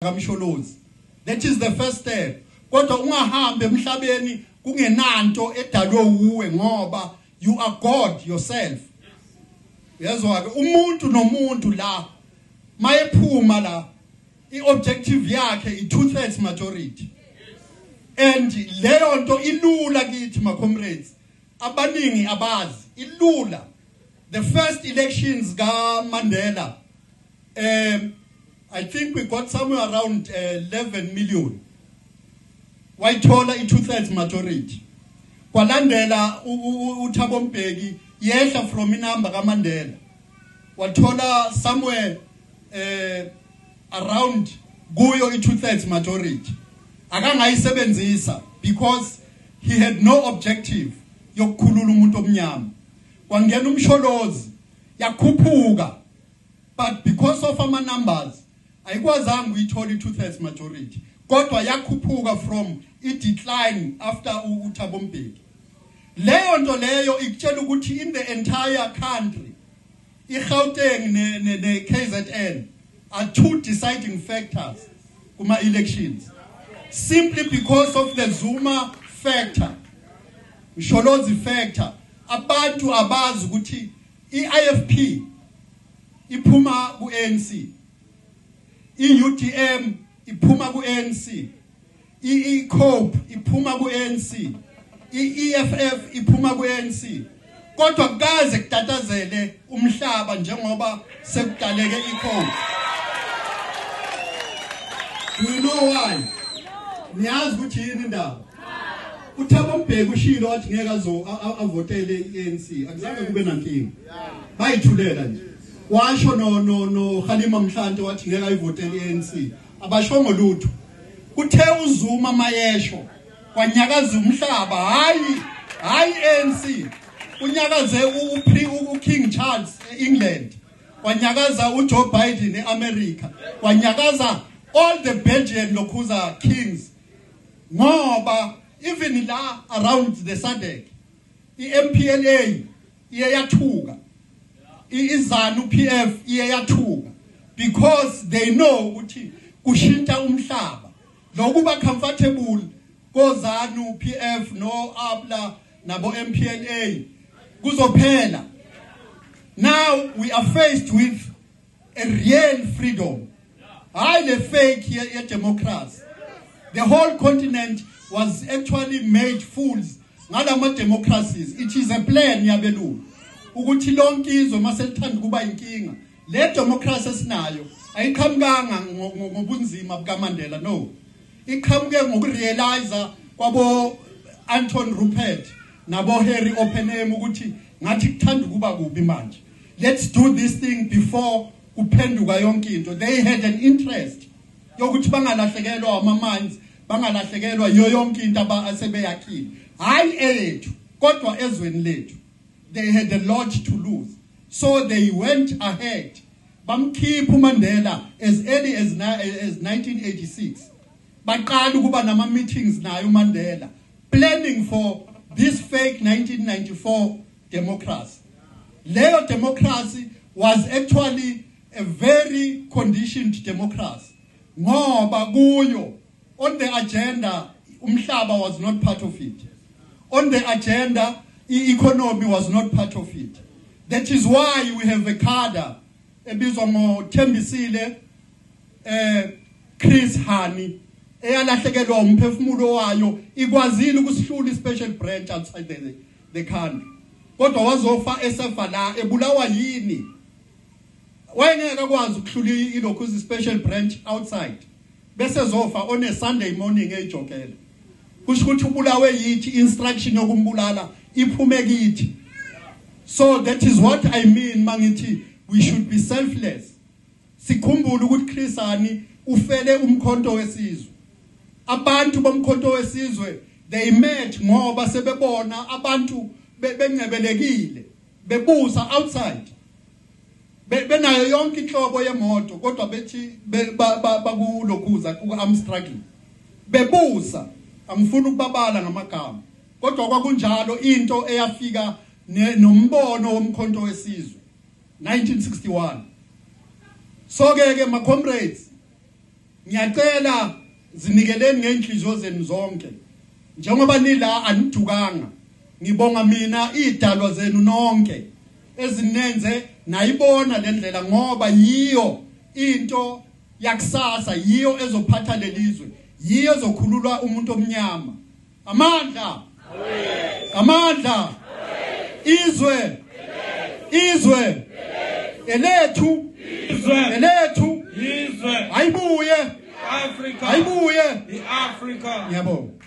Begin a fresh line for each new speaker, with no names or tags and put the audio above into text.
kaMsholozi. That is the first step. Kodwa ungahambi emhlabeni kungenanto edalwe uwe, ngoba you are God yourself. Yezwa ke, umuntu nomuntu la mayephuma la, iobjective yakhe i 2/3 majority, and leyo nto ilula kithi, ma comrades. Abaningi abazi ilula. The first elections ka Mandela, I think we got somewhere around 11 million. Wayithola i 2/3 majority. Kwalandela uThabo Mbeki, yehla from inamba kaMandela, wathola somewhere around kuyo i 2/3 majority. Akangayisebenzisa because he had no objective yokukhulula umuntu omnyama. Kwangena uMsholozi, yakhuphuka, but because of ama numbers ayikwazanga uyithola i 2/3 majority, kodwa yakhuphuka from i decline after uThabo Mbeki. Leyo nto leyo ikutshela ukuthi in the entire country, iGauteng ne KZN are two deciding factors kuma elections, simply because of the Zuma factor, Msholozi factor. Abantu abazi ukuthi iIFP iphuma kuANC, iUDM iphuma kuANC, iCope iphuma kuANC, iEFF iphuma kuANC, kodwa kukaze kutatazele umhlaba njengoba sekudaleke iCope. Do you know why? Niyazi ukuthi yini indaba? uThabo Mbeki ushilo, wathi ngeke azo avotele iANC. Akuzange kube nankinga, bayithulela nje. Washo no Kgalema Motlanthe, wathi ngeke ayivotele iANC, abashongo lutho. Kuthe uZuma mayesho, kwanyakaza umhlaba. Hayi, hayi, ANC unyakaze uKing Charles eEngland, kwanyakaza uJoe Biden eAmerica, kwanyakaza all the Belgian lokhuza kings, ngoba even la around the SADC, iMPLA iye yathuka, iZANU PF iye yathuka, because they know ukuthi kushintsha umhlaba. Lokuba comfortable koZANU PF no APLA nabo MPLA kuzophela. Now we are faced with a real freedom, hayi le fake ye democracy. The whole continent was actually made fools ngalama democracies. It is a plan yabelungu ukuthi lonke izwe maselithanda kuba inkinga. Le democracy esinayo ayiqhamukanga ngobunzima bukaMandela, no, iqhamuke ngokurealize kwabo Anton Rupert nabo Harry Oppenheim ukuthi ngathi kuthanda kuba kubi manje, let's do this thing before kuphenduka yonke into. They had an interest yokuthi bangalahlekelwa ama mines, bangalahlekelwa yiyo yonke into asebeyakhile, hayi eyethu kodwa ezweni lethu. They had a lot to lose, so they went ahead, bamkhipha uMandela as early as 1986. Baqala ukuba nama meetings naye uMandela, planning for this fake 1994 democracy. Leyo democracy was actually a very conditioned democracy, ngoba kuyo on the agenda umhlaba was not part of it. On the agenda, i-economy was not part of it. That is why we have a cadre ebizwa ngoThembisile Chris Hani, eyalahlekelwa umphefumulo wayo. Ikwazile ukusihlula i-special branch outside the country, kodwa wazofa esefa la ebulawa yini? Wayengeke akwazi ukuhlula ilokhu special branch outside bese zofa on a Sunday morning ejokela. Kusho ukuthi ubulawe yithi, instruction yokumbulala iphume kithi. So that is what I mean mangithi we should be selfless. Sikhumbule ukuthi Chris Hani ufele uMkhonto weSizwe. Abantu boMkhonto weSizwe, they met ngoba sebebona abantu bencebelekile, bebusa outside, benayo yonke inhlobo yemoto, kodwa bethi bakulokhuza ku I'm struggling, bebusa. Angifuni ukubabala ngamagama, kodwa kwakunjalo. Into eyafika nombono woMkhonto weSizwe 1961. So ke ma comrades, Ngiyacela zinikeleni ngenhliziyo zenu zonke. Njengoba nila anidukanga. Ngibonga mina idalwa zenu nonke ezinenze nayibona lendlela ngoba yiyo into yakusasa, yiyo ezophatha lelizwe, yiyo ezokhulula umuntu omnyama. Amandla, amandla, izwe, izwe elethu,
izwe
elethu,
izwe.
Ayibuye
Africa,
ayibuye
iAfrica.
Ngiyabonga.